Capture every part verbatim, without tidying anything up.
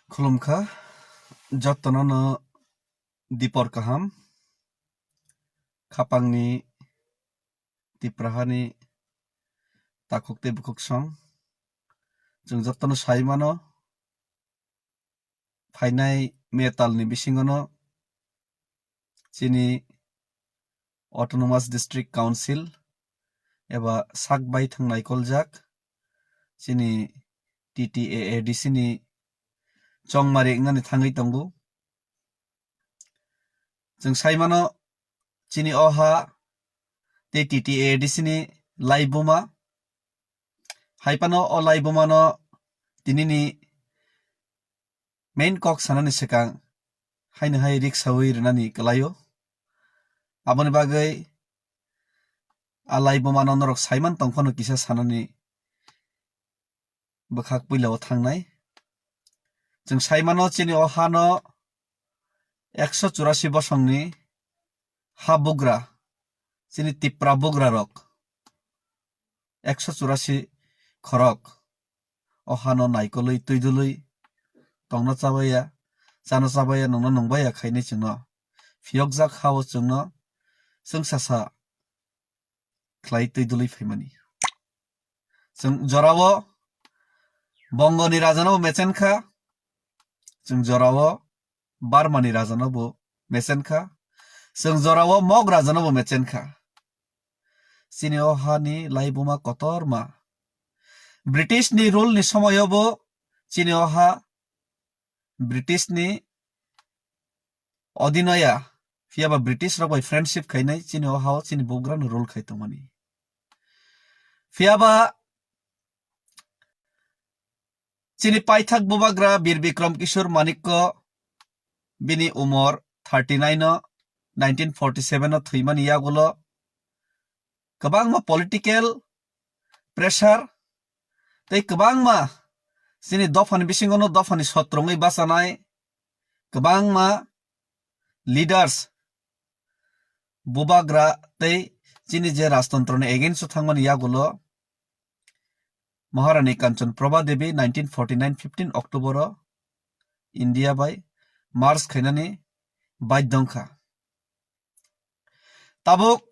Khulumkha, jotono no dipor kaham, khapangni Tiprahani takhuk tei bukhuk song. Chwng jotono sai mano, phainai metalni bisingono chini Autonomous District Council eba sak bai thang naikoljak chini T T A A D C ni chongmari wngnani thangwi tongo. Chwng sai mano chini o ha tei T T A A D C ni laibuma. Hai phano o laibumano tinini main kok sanani swkang haino hai riksawi rwnani kwlaio. Aboni bagwi a laibumano norok saiman tong phano kisa sanani bwkhak puilao thangnai. Chwng sai mano chini o hano ekso churasi bosongni ha bugra, chini Tipra bugrarok ekso churasi khorok o hano naikolwi twidulwi tongna chabaiya, chana chabaiya, nungna nungbaiya khainwi chwngno phiyokjak hao chwngno chwngsasa khlai twidulwi phaimani. Chwng jorao Bongoni rajano mechen kha, chwng jorao Barmani rajano bo mechen kha, chwng jorao Mog rajano bo mechen kha. Chini o hani laibuma kotorma British ni rule ni somoyo bo chini o ha British ni odinoya, phiyaba British rok bai friendship khainai chini o hao chini bugrano rule khai tongmani. Phiyaba chini paithak bubagra Bir Bikram Kishore Manikko bini umor thirty nine o nineteen forty seven o thwimani yagulo kwbangma political pressure tei kwbangma chini dophani bisingono dophani sotrongwi bachanai kwbangma leaders bubagra tei chini je rajtantroni against o thangmani yagulo Maharani Kanchan Prabha Devi nineteen forty nine fifteen October o India bai march khainani baidya wngkha. Tabuk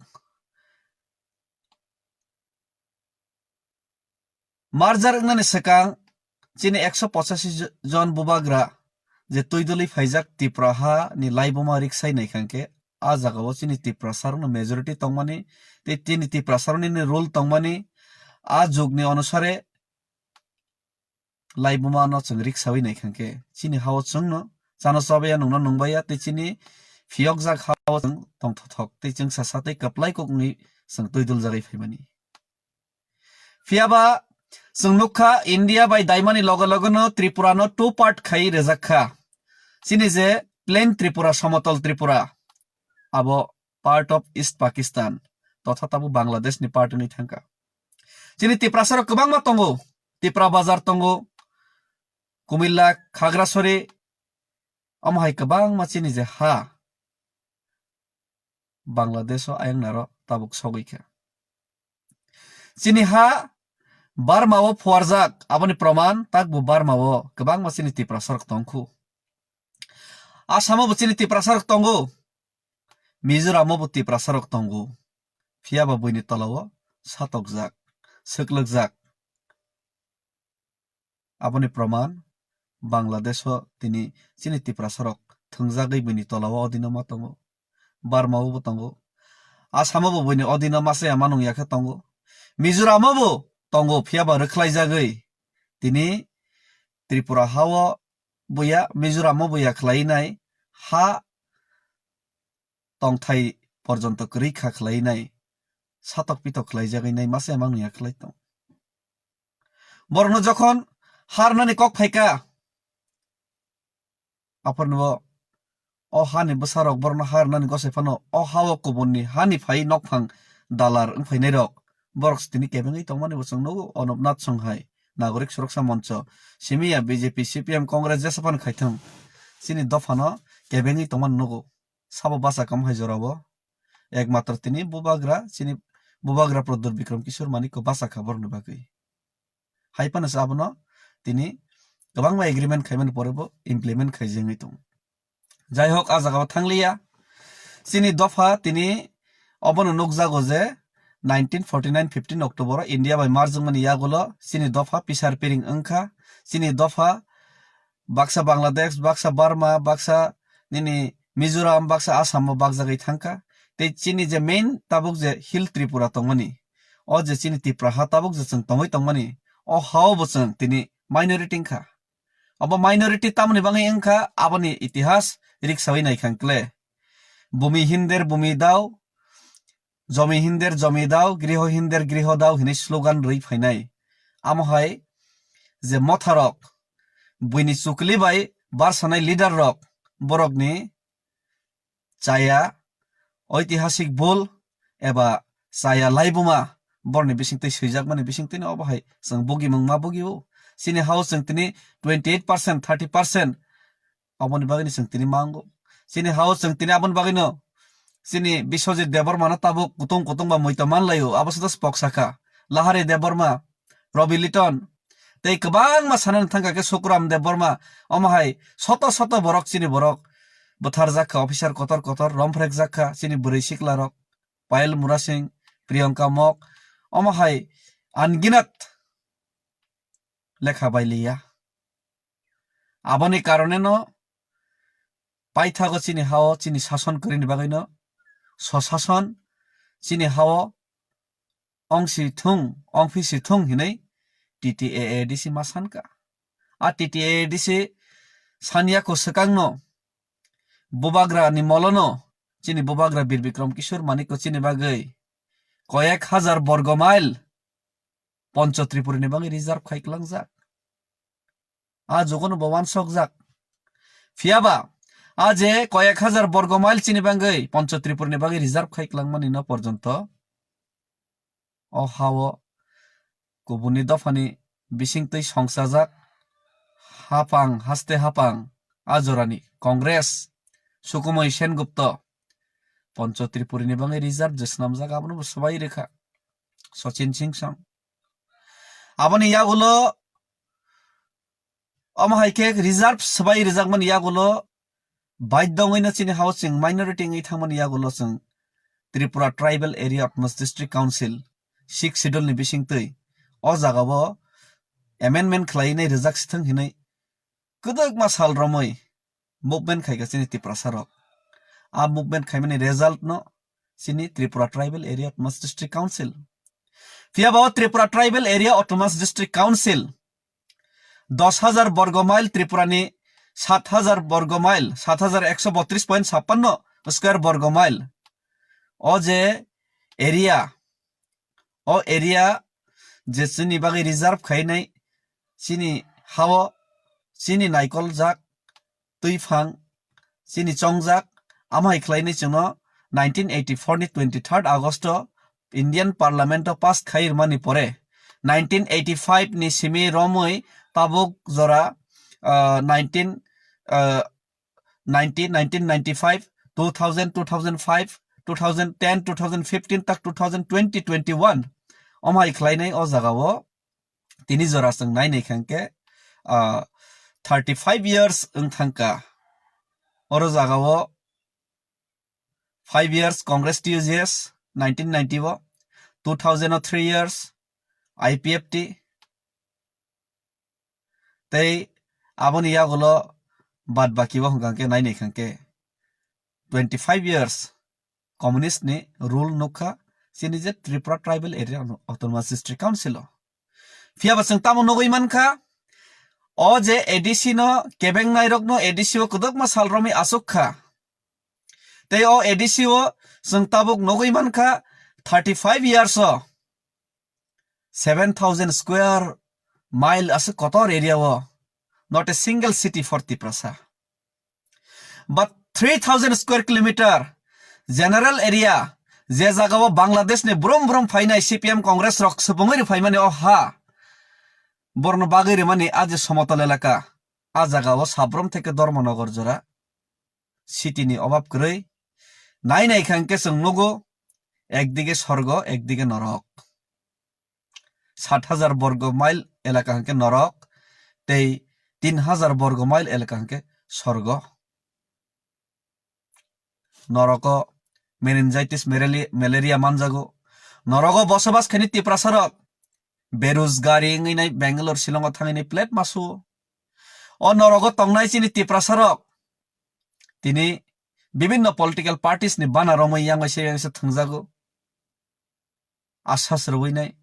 merger wngnani swkang chini ekso pochashi jon bubagra je twidulwi phaijak Tipra ha ni laibuma riksai naikhangkhe, a jagao chini Tiprasarokno majority tongmani tei chini Tiprasarokni rule tongmani, a jugni onusare laibuma no chwng riksawi naikhangkhe chini hao chwngno chana chabaiya nungna nungbaiya tei chini phiyokjak hao chwng tongthothok tei chwngsasa tei kwplai kok wngwi chwng twiduljagwi phaimani. Phiyaba chwng nukha India bai daimani loge loge no Tripura no two part khai rwjak kha. Chini je plain Tripura, somotol Tripura, abo part of East Pakistan, totha tabuk Bangladesh ni part wngwi thangkha. Chini Tiprasarok kwbangma tongo, Tipra Bazar tongo, Kumilla, Khagrasori, omo hai kwbangma chini je ha Bangladesh o ayang naro tabuk sogwi kha. Chini ha Burma o phuarjak, aboni proman takbo Burma o kwbangma chini Tiprasarok tongkhu. Assam o bo chini Tiprasarok tongo, Mizoram o bo Tiprasarok tongo. Phiyaba buini tola o satokjak, swklwkjak. Aboni proman Bangladesh o tini chini Tiprasarok thwngjagwi buini tola o odino ma tongo. Burma o bo tongo. Assam o bo buini odino masa ya manung ya khe tongo. Mizoram o bo tongo, phiyaba rwkhlaijagwi tini Tripura ha o buya, Mizoram o buya khlai nai, ha tongthai porjonto kwrwi kha khlai nai, satok pitok khlai jagwi nai, masa ya manung ya khlai tong. Borokno jokhon harnani kok phaikha, aphano o hani bwsarok borokno harnani gosai phano o ha o kubunni hani phai nokphang dalar wng phainai rok, borok tini kebengwi tongmani bo chwng nugo. Onopnath Songhai, Nagorik Suroksa Moncho, simi ya B J P, C P M, Congress jesa phano khaithwng, chini dophano kebengwi tongmani nugo. Sabo bachakam hai jorao ekmatro tini bubagra, chini bubagra Pradyot Bikram Kishore Manikko bachakha borokni bagwi. Hai phano se abono tini kwbangma agreement khaimani pore bo implement khaijagwi tongo. Jai hok, a jagao thangliya. Chini dopha tini obono nukjago je nineteen forty nine fifteen October o India bai marjwngmani yagulo chini dopha pisar piring wngkha. Chini dopha baksa Bangladesh, baksa Burma, baksa nini Mizoram, baksa Assam o bakjagwi thangkha. Tei chini je main tabuk je Hill Tripura tongmani, o je chini Tipra ha tabuk je chwng tongwi tongmani, o hao bo chwng tini minority wngkha. Obo minority tamoni bagwi wngkha, aboni itihas riksawi naikha kle. Bumi hinder bumi dao, jomi hinder jomi dao, griho hinder griho dao hinwi slogan rwi phainai. Amo hai je motharok, buini chukli bai barsanai leader rok, borokni chaya oitihasik bul eba chaya laibuma borni bisingtwi swijakmani bisingtwino obo hai chwng bugimung ma bugio. Chini hao chwng tini twenty eight percent, thirty percent oboni bagwino chwng tini mango. Chini hao chwng tini aboni bagwino chini Biswajit Debbarmano tabuk kutung kutung ba muita manlaio, abo suda spok saka. Lahari Debbarma, Robi Liton, tei kwbangma sanani thangkha khe Sukuram Debbarma, omo hai soto soto borok chini borok bwtharjak kha, officer kotor kotor romphrekjak kha, chini bwrwi siklarok, Payal Murasing, Priyanka Mok, omo hai anginat lekha bai liya. Aboni karoneno paithago chini hao chini sason kwrwini bagwino sosason chini hao ongsi thung, ongphisi thung hinwi T T A A D C ma sankha. A T T A A D C sanyako swkangno bubagrani molono chini bubagra Bir Bikram Kishore Manikko chini bagwi koyek hajar borgo mile Poncho Tripuri ni bagwi reserve khai klangjak. A jugono bo wansokjak. Phiyaba, a je koyek hajar borgo mile chini bagwi Poncho Tripuri ni bagwi reserve khai klangmani no porjonto o hao kubuni dophani bisingtwi songchajak hapang haste hapang a jorani Congress Sukumoi Sengupta Poncho Tripuri ni bagwi reserve je swnamjak abono bo swbai rwkha Sachin Singh song. Aboni yagulo omo hai khe reserve swbai rwjakmani yagulo baidhyo wngwi no chini hao chwng minority wngwi thangmani yagulo chwng Tripura Tribal Area Autonomous District Council Sixth Schedule ni bisingtwi o jagao amendment khlaiwi nai rwjak sithwng hinwi kwdwkma sal romwi movement khaikha chini Tiprasa rok. A movement khaimani result no chini Tripura Tribal Area Autonomous District Council. Phiyaba o Tripura Tribal Area Autonomous District Council dos hajar borgo mile Tripura ni sat hajar borgo mile, sat hajar ekso botris point sappanno square borgo mile. O je area, o area je chini bagwi reserve khainai, chini hao, chini naikol jak, twiphang, chini chongjak, amo hai khlainai chwngno nineteen eighty-four ni twenty-third August o Indian Parliament o pass khai rwmani pore, nineteen eighty-five ni simi romwi tabuk jora, ah, nineteen, ah, ninety, nineteen ninety-five, two thousand, two thousand five, two thousand ten, two thousand fifteen, tak two thousand twenty, twenty-one. Omo hai khlainai o jagao tini jora chwng nainai kha hwnkhe, ah, thirty-five years wng thangkha. Oro jagao five years Congress T U G S nineteen ninety o, two thousand o three years I P F T, tei aboni yagulo bad baki o hwnkha hwnkhe nainai kha hwnkhe twenty-five years communist ni rule nukha chini je Tripura Tribal Area Autonomous District Council o. Phiyaba chwng tamo nugwi mankha, o je A D C no kebeng nairok no A D C o kwdwkma sal romwi aswk kha. Tei o A D C o chwng tabuk nugwi mankha thirty-five years o seven thousand square mile aswk kotor area o, not a single city for Tiprasa. But three thousand square kilometer general area, je jagao Bangladesh ni brum brum phainai C P M Congress rok swpungwi rwphaimani o ha, borno bagwi rwmani a je somotol elaka, a jagao Sabrom theke Dharmanagar jora city ni obab kwrwi. Nai nai kha hwnkhe chwng nugo, ekdige sorgo, ekdige norok. Sat hajar borgo mile elaka hwnkhe norok, tei tin hajar borgo mile elaka hwnkhe sorgo. Noroko meningitis, merali-, malaria manjago. Noroko bosobas khaini Tiprasarok berojgari wngwi nai Bangalore, Shillongo thangwi nai plate masu. O norogo tongnai chini Tiprasarok tini bibinno political parties ni bana romwi yangwi se, yangwi se thwngjago. Asas rwui nai.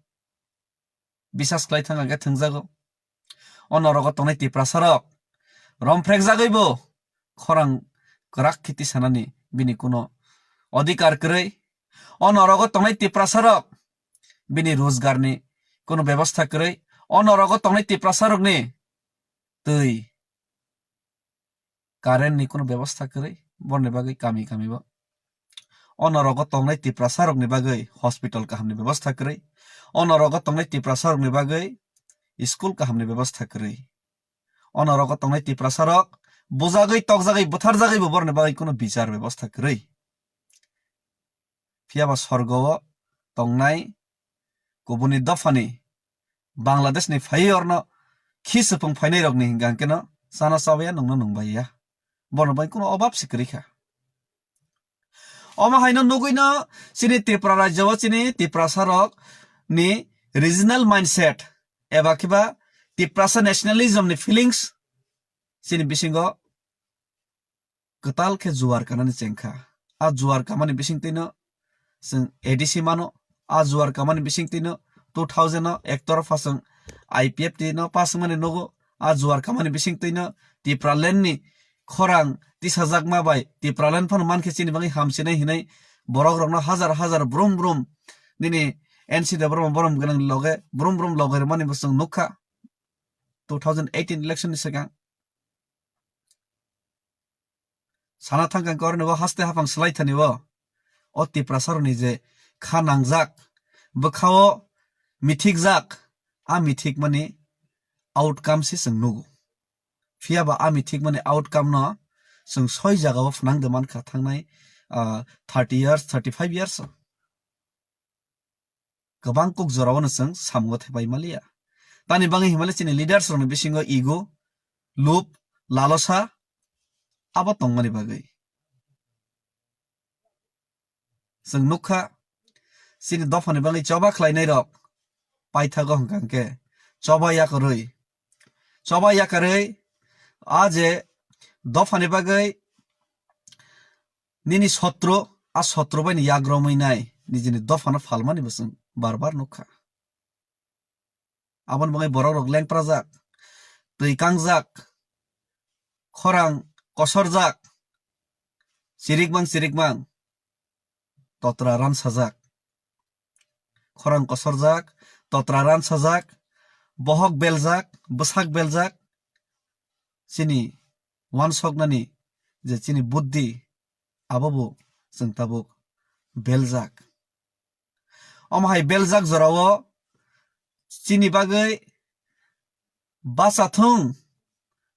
Bisas khlai thang hwnkhe thwngjago. O norogo tongnai Tiprasarok romphrekjagwibo khorang kwrak khe tisanani bini kuno odhikar kwrwi. O norogo tongnai Tiprasarok bini rojgarni kuno bebostha kwrwi. O norogo tongnai Tiprasarokni twi, current ni kuno bebostha kwrwi, borni bagwi kami kami bo. O norogo tongnai Tiprasarokni bagwi hospital kahamni bebostha kwrwi. O norogo tongnai Tiprasarokni bagwi school kahamni bebostha kwrwi. O norogo tongnai Tiprasarok bujagwi, tokjagwi, butharjagwi bo borni bagwi kuno bichar bebostha kwrwi. Phiya ba sorgo o tongnai kubuni dophani Bangladesh ni phaiwi orno khi swpung phainai rokni hingka hwnkhe no chana chabaiya, nungno nungbaiya. Borno bai kuno obab se kwrwi kha. Omo haino nugwi no chini Tripura rajyo o chini Tiprasa rok ni regional mindset eba khiba Tiprasa nationalism ni feelings chini bisingo kwtal khe juar kanani chengkha. A juar kamani bisingtwino chwng A D C mano. A juar kamani bisingtwino two thousand o ektorpha chwng I P F T no pass wngmani nugo. A juar kamani bisingtwino Tipraland ni khorang tisajakma bai Tipraland phano mankhe chini bagwi hamsinai hinwi borok rokno hajar hajar brum brum nini N C Debbarma borom gwnang loge brum brum loge rwmani bo chwng nukha two thousand eighteen election ni swkang. Sana thangkang korni o haste haphang swlai thani o. O Tiprasa rokni je kha nangjak, bwkha o mithikjak, a mithikmani outcome se chwng nugo. Phiya ba a mithikmani outcome no chwng soi jaga o phnang de mankha thangnai, ah, thirty years, thirty five years o. Kwbang kok jorao no chwng samungo thepai maliya. Tani bagwi hinmale chini leaders rokni bisingo ego, lub, lalosa abo tongmani bagwi. Chwng nukha chini dophani bagwi choba khlainai rok paithago hwnkha hwnkhe choba yakarwi, choba yakarwi a je dophani bagwi nini sotro, a sotro bai ni yagromwi nai nijini dophano phalmani bo chwng bar bar nukha. Aboni bagwi borok rok lengprajak, twi kangjak, khorang kosorjak, chirikmang chirikmang totra ransajak. Khorang kosorjak, totra ransajak, bohok beljak, bwsak beljak, chini wansoknani je chini buddhi abo bo chwng tabuk beljak. Omo hai beljak jorao chini bagwi bacha thung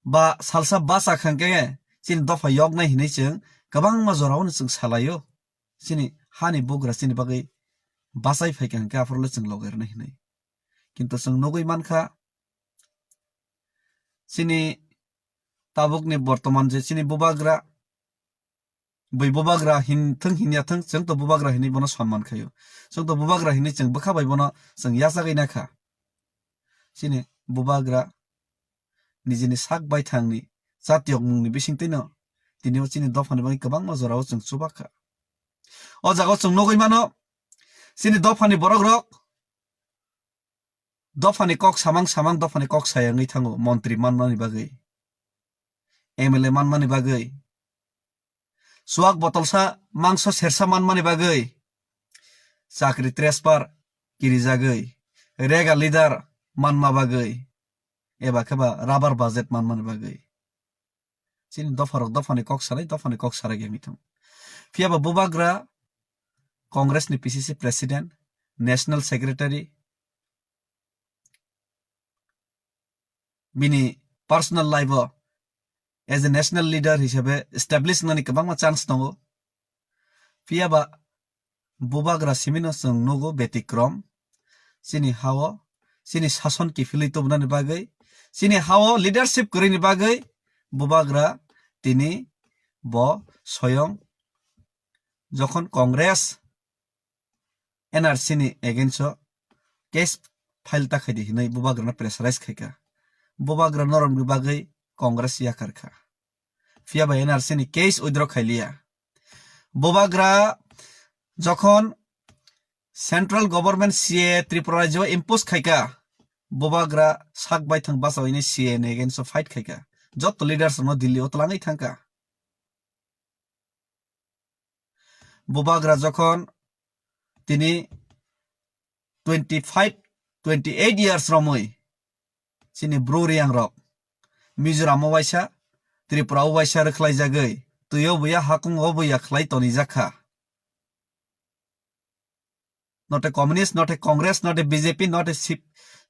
ba salsa bacha khangkhe chini dopha yoknai hinwi chwng kwbangma jorao no chwng salaio. Chini hani bugra chini bagwi bachai phaikha hwnkhe aphuru le chwng logerna hinwi. Kintu chwng nugwi mankha chini tabukni bortoman je chini bubagra, bui bubagra hin thung hin ya thung, chwng to bubagra hinwi bono sonman khaio. Chwng to bubagra hinwi chwng bwkha bai bono chwng yachagwi nakha. Chini bubagra nijini sak baithangni chatiyokmungni bisingtwino tini o chini dophani bagwi kwbangma jorao chwng chubakha. O jaga o chwng nugwi mano, chini dophani borok rok dophani kok samang samang dophani kok saya wngwi thango, montri manmani bagwi, M L A manmani bagwi, chuak botolsa mangso sersa manmani bagwi, chakri transfer kirijagwi, rega leader manma bagwi, eba khe ba rubber budget manmani bagwi. Chini dopharok dophani kok sarai, dophani kok sarai wngwi thango. Phiya ba bubagra Congress ni P C C president, national secretary, bini personal life o as a national leader hisabe establish wngnani kwbangma chance tongo. Phiya ba bubagra simino chwng nugo betikrom. Chini hao, chini sason kiphilwi tubunani bagwi, Chini hao leadership kwrwini bagwi bubagra tini bo soyong jokhon Congress N R C ni against o case file ta khaidi hinwi bubagrano pressurize khaikha. Bubagra norokni bagwi Congress yakar kha. Phiya ba N R C ni case withdraw khailiya. Bubagra jokhon central government C A A Tripura rajyo impose khaikha, bubagra sak baithang bachawi ni C A A ni against o fight khaikha. Jotto leaders no Delhi o twlangwi thangkha. Bubagra jokhon tini twenty five, twenty eight years romwi chini bru riyang rok Mizoram o waisa, Tripura o waisa rwkhlai jagwi, twi o buya hakung o buya khlai toni jakha. Not a communist, not a Congress, not a B J P, not a C-,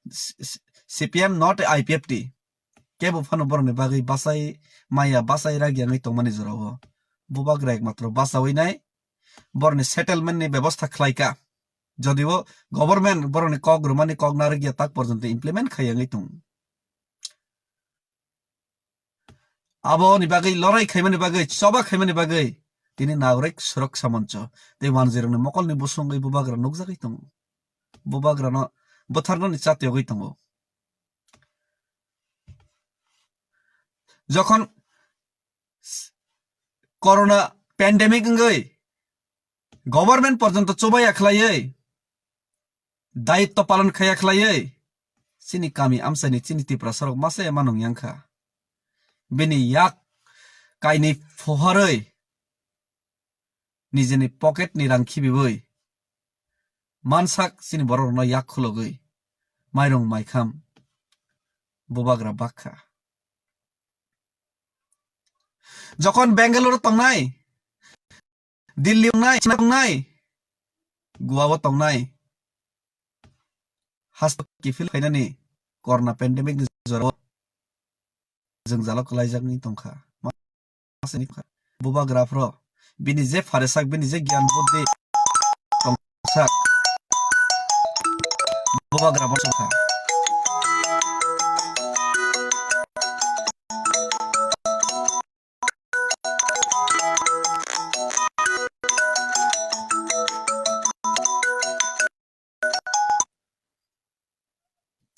C-, C P M, not a I P F T. Kebo phano borokni bagwi bachai maya, bachai rak yangwi tongmani jorao. Bubagra ekmatro bachawi nai, borokni settlement ni bebostha khlai kha. Jodio government borokni kok rwmani kok narwkya tak porjonto implement khai yangwi tongo. Aboni bagwi lorai khaimani bagwi, choba khaimani bagwi tini Nagorik Suroksha Moncho tei wanjwirokni mokolni busungwi bubagra nukjagwi tongo. Bubagrano butharnani chat yogwi tongo. Jokhon s-, corona pandemic wngwi government porjonto chubaya khlaiwi, dayitto palon khaya khlaiwi, chini kami amchaini chini Tiprasarok masa ema nung yang kha. Bini yak kainwi phuharwi, nijini pocket ni rang khibiwi, mansak chini borok rokno yak khulogwi, mairung maikham bubagra bak kha. Jokhon Bangalore tongnai, Delhi tongnai, China tongnai, Goa o tongnai, hasto kiphil khainani corona pandemic ni jorao jwngjalo kwlaijakni tongkha. Masani kha. Bubagra phro, bini je pharesak, bini je gyan buddhi tongsak, bubagra bo tongkha.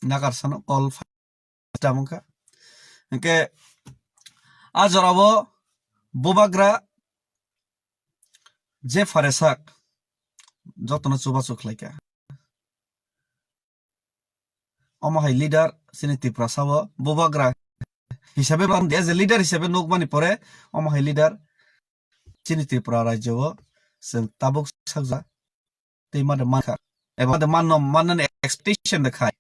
Nagarsano call pha-, tamo kha. Hwnkhe a jorao bubagra je pharesak jotono chubachu khlaikha. Omo hai leader chini Tiprasa o bubagra hisabe, as a leader hisabe nukmani pore omo hai leader chini Tripura rajyo o chwng tabuk sakjak tei mano mankha eba mano mannani expectation de khai.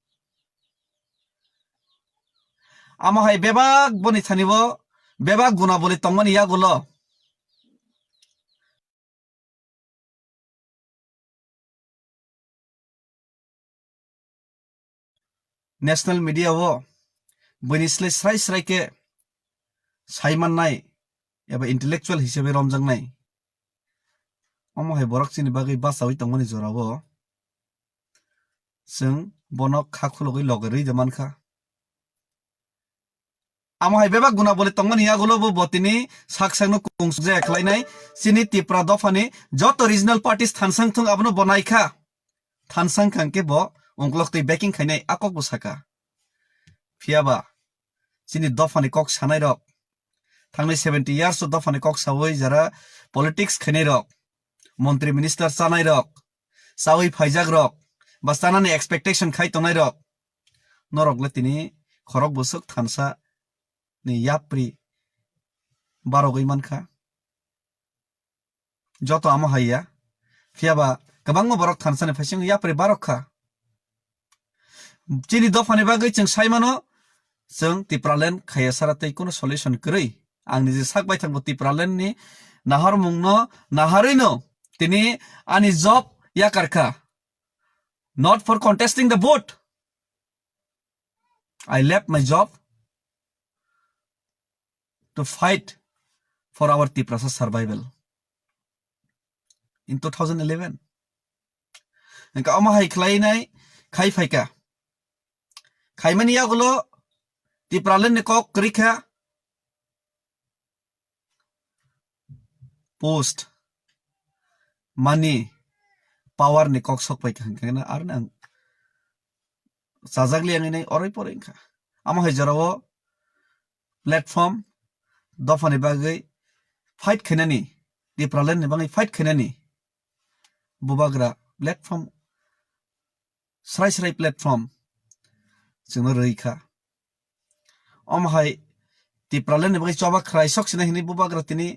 Amo hai bebak boni thani bo bebak guna boli tongmani yagulo national media o buini slai srai srai khe sai mannai eba intellectual hisabe romjaknai. Omo hai borok chini bagwi bachaui tongmani jorao chwng bono kha khulugwi loge rwi de mankha. Amo hai bebak guna bole tongmani yagulo bo, bo tini sak sakno kungsuk jaya khlainai. Chini Tipra dophani joto regional parties thansang thung abono bo naikha. Thansang khang khe bo ungkulok twi backing khainai a kok bo saka. Phiyaba chini dophani kok sanai rok, thangnai seventy years o dophani kok saui jara politics khainai rok, montri minister chanai rok, chaui phaijak rok, ba chanani expectation khai tongnai rok, norok le tini khorok bwswk thansa ni yapri barogwi mankha. Joto amo hai ya. Phiyaba kwbangma borok thansani phaising yapri barok kha. Chini dophani bagwi chwng sai mano, chwng Tipraland khaiya sara tei kuno solution kwrwi. Ang niji sak baithang bo Tipraland ni naharmung no naharwi no tini ani job yakar kha. Not for contesting the vote. I left my job to fight for our Tiprasa survival in two thousand eleven. Hwnkhe omo hai khlainai khai phaikha. Khaimani yagulo Tipraland ni kok kwrwi kha post, money, power ni kok sok pai kha hwnkhe na, aroni ang chajak liya wngwi nai oroi poroi wngkha. Amo hai jorao platform, dophani bagwi fight khainani, Tipraland ni bagwi fight khainani bubagra platform, srai srai platform chwngno rwi kha. Omo hai Tipraland ni bagwi choba khwrai sok sina hini bubagra tini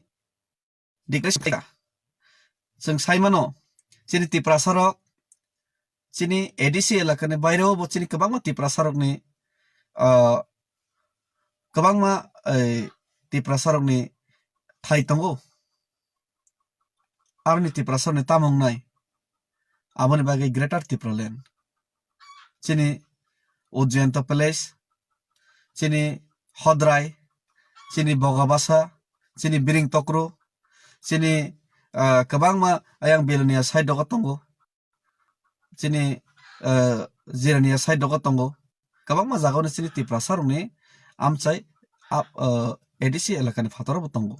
declaration kha. Chwng sai mano, chini Tiprasa rok, chini A D C elaka ni baireo bo chini kwbangma Tiprasa rokni, ah, kwbangma, eh, Tiprasa rokni thai tongo. Aroni Tiprasa rokni tamo wngnai? Aboni bagwi Greater Tipraland. Chini Ujjayanta Palace, chini Hodrai, chini Bogabasa, chini Biring Tokro, chini, ah, kwbangma ayang Belonia side rogo tongo. Chini, ah, Jirania side rogo tongo. Kwbangma jagao ni chini Tiprasa rokni amchai ap-, ah, A D C elakani phataro bo tongo.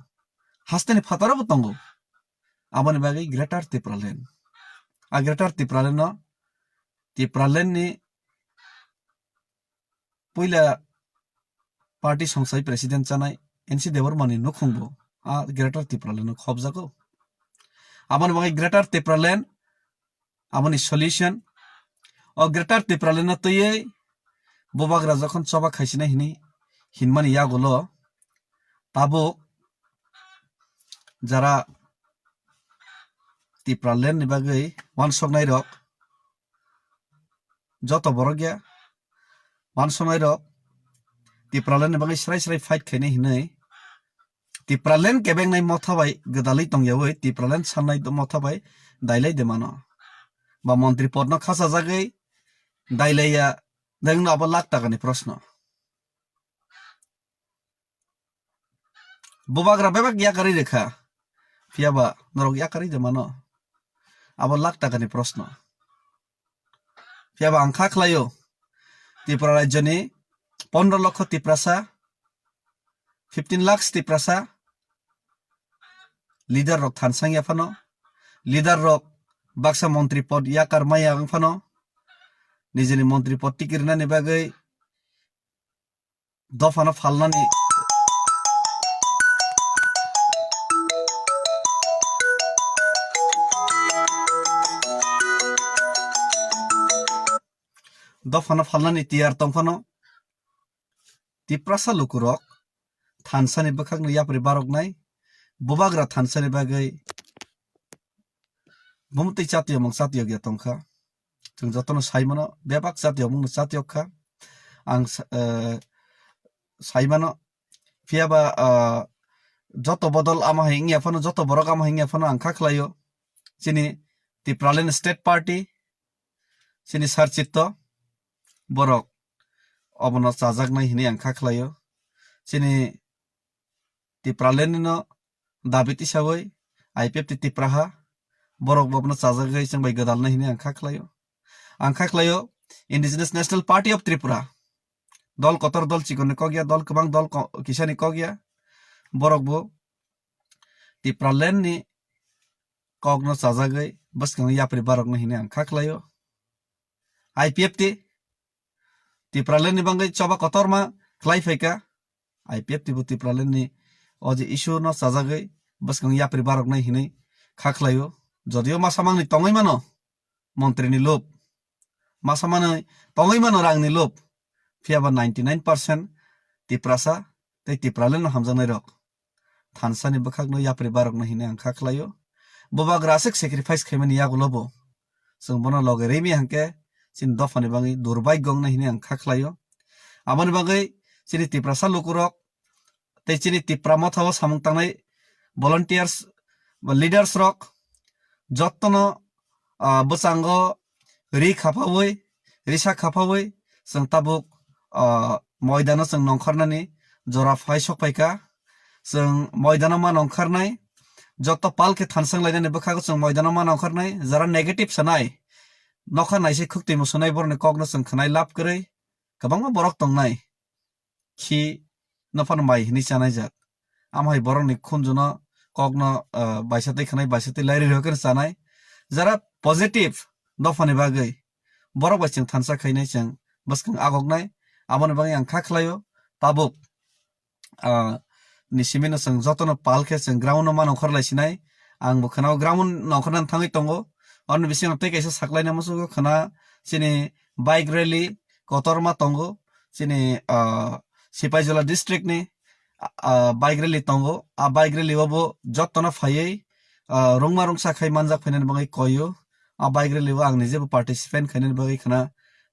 Hasteni phataro bo tongo. Aboni bagwi Greater Tipraland. A Greater Tipraland no, Tipraland ni puila party songsai president chanai N C Debbarma ni nukhung bo a Greater Tipraland no khobjago. Aboni bagwi Greater Tipraland, aboni solution, o Greater Tipraland no twiwi bubagra jokhon choba khaisina hini hinmani yagulo tabuk jara Tipraland ni bagwi wansoknai rok joto borok ya, wansonai rok Tipraland ni bagwi srai srai fight khainai hinwi Tipraland kebengnai motha bai gwdalwi tongyawi Tipraland sannai motha bai dailai de mano. Ba montri pod no khachajagwi dailaiya dengno abo lakh taka ni proshno. Bubagra bebak yakarwi rwkha. Phiyaba norok yakarwi de mano? Abo lakh takani proshno. Phiyaba ang kha khlaio, Tripura rajyoni pondro lokho Tiprasa, fifteen lakhs Tiprasa, leader rok thansang ya phano, leader rok baksa montri pod yakar maya wng phano, nijini montri pod tikirnani bagwi dophano phalnani, dophano phalnani tiyar tongphano Tiprasa lukurok thansani bwkhakno yapri baroknai, bubagra thansani bagwi bumtwi chatiyomung chatiyokya tongkha. Chwng jotono saimano bebak chatiyomungno chatiyok kha. Ang sa-, eh, saimano phiyaba, ah, joto bodol ama hai wngya phano, joto borok ama hai wngya phano ang kha khlaio. Chini Tipraland State Party, chini Sir Chitto borok obono chajaknai hinwi ang kha khlaio. Chini Tipraland no dabi tisawi I P F T Tipraha borok bo bono chajagwi chwng bai gwdalnai hinwi ang kha khlaio. Ang kha khlaio Indigenous National Party of Tripura. Dol kotor, dol chikon ni kok ya, dol kwbang, dol ko-, kisa ni kok ya. Borok bo Tipraland ni kok no chajagwi bwskang yapri barok no hinwi ang kha khlaio. I P F T Tipraland ni bagwi choba kotorma khlai phaikha. I P F T bo Tipraland ni o je issue no chajagwi bwskang yapri baroknai hinwi kha khlaio. Jodio masa mangni tongwi mano montri ni lob, masa manwi tongwi mano rang ni lob, phiyaba ninety nine percent Tiprasa tei Tipraland no hamjaknai rok thansani bwkhakno yapri barokno hinwi ang kha khlaio. Bubagra aswk sacrifice khaimani yagulo bo chwng bono loge rimi hwnkhe chini dophani bagwi durbagyo wngnai hinwi ang kha khlaio. Aboni bagwi chini Tiprasa lukurok tei chini Tipra mothao samung tangnai volunteers ba leaders rok jottono, ah, bwskango ri khapaui, risa khapaui chwng tabuk, ah, moidano chwng nongkhornani jora phai sok phaikha. Chwng moidano ma nongkhornai, jotto pal khe thansang lainani bwkhago chwng moidano ma nongkhornai, jara negative sanai, nokha naisai khuk twi musunai borokni kokno chwng khwnai lab kwrwi kwbangma borok tongnai. khi no phano mai hinwi chanai jak. Amo hai borok ni khunju no kok no, ah, baisa twi khanai, baisa twi lairi rwi khe chanai. Jara positive dophani bagwi borok bai chwng thansa khainai, chwng bwskang agoknai. Aboni bagwi ang kha khlaio tabuk, ah, ni simi no chwng joto no pal khe chwng ground no mano khorlai sinai. Ang bo khwnao ground no khornani thangwi tongo. Oroni bisingo tei kaisa saklaina muchungo khwna chini bike rally kotorma tongo. Chini, ah, Sipaijala district ni, ah, bike rally tongo. A bike rally o bo joto no phaiwi, ah, rungma rungsa khai manjak phainani bagwi koio. A bike rally o ang nijebo participant khainani bagwi khwna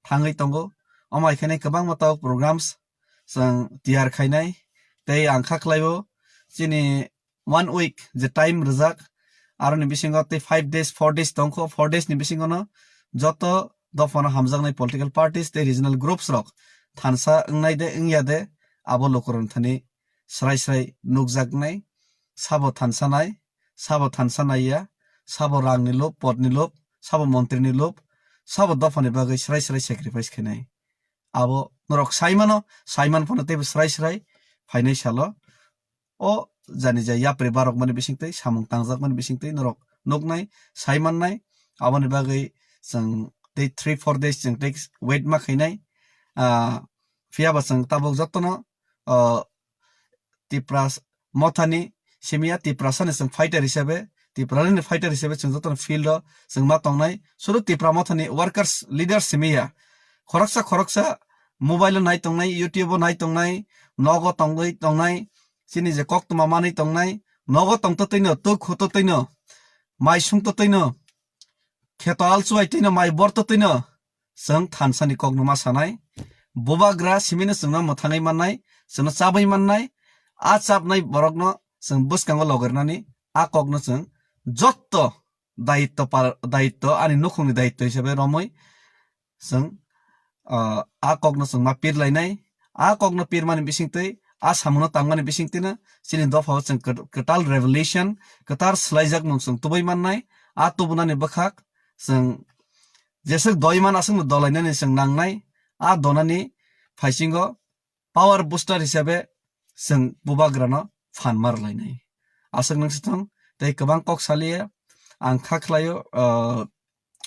thangwi tongo. Omo hai khe kwbangma tabuk programs chwng tiyar khainai. Tei ang kha khlaio chini one week je time rwjak, aroni bisingo tei five days, four days tongkho, four days ni bisingo no joto dophano hamjaknai political parties tei regional groups rok thansa wngnai de wngya de, abo lukurok thani srai srai nukjaknai, sabo thansa nai, sabo thansa naiya, sabo rangni lob, podni lob, sabo montrini lob, sabo dophani bagwi srai srai sacrifice khainai. Abo norok saimano, saiman phano teibo srai srai phainai salo. O jani jai yapri barok mani bising twi, samung tangjak mani bising twi norok nuknai, saimannai, aboni bagwi chwng tei three four days chwng tei wait ma khainai. Ah, phiyaba chwng tabuk jotono, ah, Tipra s-, mothani simiya Tiprasani chwng fighter hisabe, Tiprani fighter hisabe chwng jotono field o chwng ma tongnai. Suru Tipra mothani workers, leaders simiya. Khoroksa khoroksa mobile o nai tongnai, YouTube o nai tongnai, nogo tongwi tongnai, chini je koktwma manwi tongnai, nogo tongtwi twino, tuk khutwi twino, mai sungtwi twino, kheto alchuai twino, mai bortwi twino, chwng thansani kokno ma sanai. Bubagra simino chwngno mwthangwi mannai, chwngno chabwi mannai, a chapnai borokno chwng bwskango logernani, a kokno chwng jotto dayitto par-, dayitto, ani nukhungni dayitto hisabe romwi chwng, ah, a kokno chwng ma pirlainai. A kokno pirmani bisingtwi, a samungno tangmani bisingtwino chini dophao chwng kwt-, kwtal revolution, kwtal swlaijakmung chwng tubui mannai. A tubunani bwkhak chwng jeswk doi man aswkno dolainani chwng nangnai. A donani phaisingo power booster hisabe chwng bubagrano phan ma rwlainai. Aswk nang sithang tei kwbang kok saliya ang kha khlaio, ah,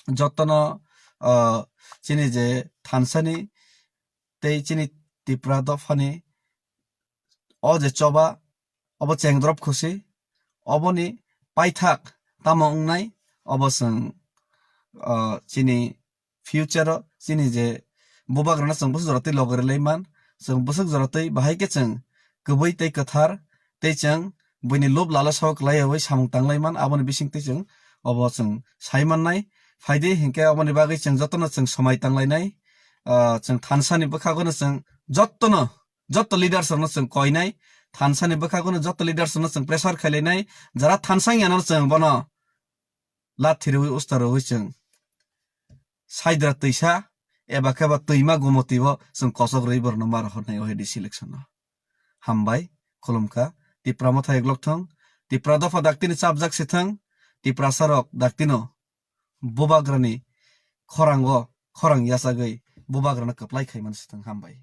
jotono, ah, chini je thansani tei chini Tipra dophani o je choba obo chengdrop khusi, oboni paithak tamo wngnai, obo chwng, ah, chini future o chini je bubagrano chwng bwswk jora twi logi rwlai man, chwng bwswk jora twi bahai khe chwng kwbwi tei kwthar tei chwng buini lob lala sao kwlaiyawi samung tanglai man, aboni bisingtwi chwng obo chwng sai mannai. Phaidi hinkhe oboni bagwi chwng jotono chwng somai tanglainai, ah, chwng thansani bwkhagono chwng jotono, joto leaders rokno chwng koinai, thansani bwkhagono joto leaders rokno chwng pressure khailainai, jara thansa wngya no chwng bono lathi rwi usta rwi chwng saidra twisa eba khe ba twima gumotwi bo chwng kochok rwi borokno ma rohornai o A D C election o. Hambai, khulumkha, Tipra Motha eglok thung, Tipra dopha daktino chapjak se thung, Tiprasa rok daktino bubagrani khorango khorang yachagwi bubagrano kwplai khai man se thung. Hambai.